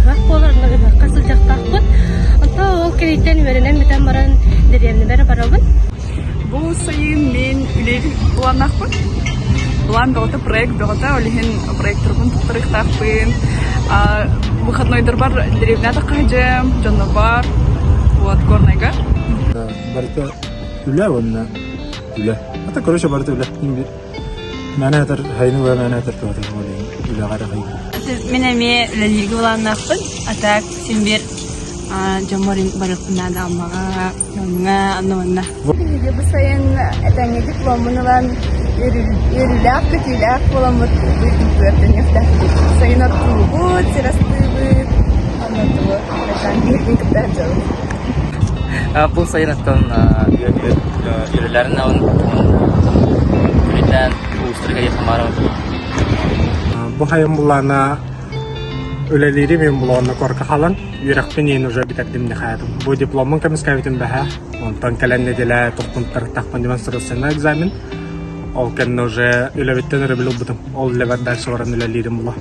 Ыһыах буолар, онно ыһыахха сылдьыахтаахпыт. Онтон ол кэнниттэн үөрэнэн бүтэн баран дэриэбинэбэр барабын. Бу сайын мин үлэбин былааннаахпын. Былаан бөҕөтө, проект бөҕөтө, ол иһин проекторбун туттарыахтаахпын. Выходнойдарбар дэриэбинэ таххаһыдьым, дьоннорбор, вот, Горнайга. Барыта үлэ уонна үлэ. Это, короче, барыта үлэ. Мээнэ этэр хайыны быа мээнэ этэр туһата үлэҕэ эрэ хайыы. Мин эмиэ үлэлииргэ былааннаахпын. А так син биир дьоммор барыахпын наада Аммаҕа, Намҥа, онно-манна. Биһиги бу сайын этэҥҥэ дипломмун ылан үөрүүлээх, көтүүлээх буоламмыт үөрдэниэхтээхпит. Сайын оттуубут, сир астыыбыт, онно тугу биһигин кытта сылдьабыт. Бу сайын оттон үөрүүлэрин күнүтэн уустарга диэххэ Бу хайын булаана үлэлиирим им булаана корка халан үөрэхпин иин уже бүтэрдим нехаятым. Бу дипломмун көмүскээбитим бэһэ. Онтон кэлэн неделя тохтунтарыктахпын демонстрационный экзамен. Ол кэннэ уже үлэбиттэн өрөбүл ылбытым. Ол үлэбэр дальше баран үлэлиирим була.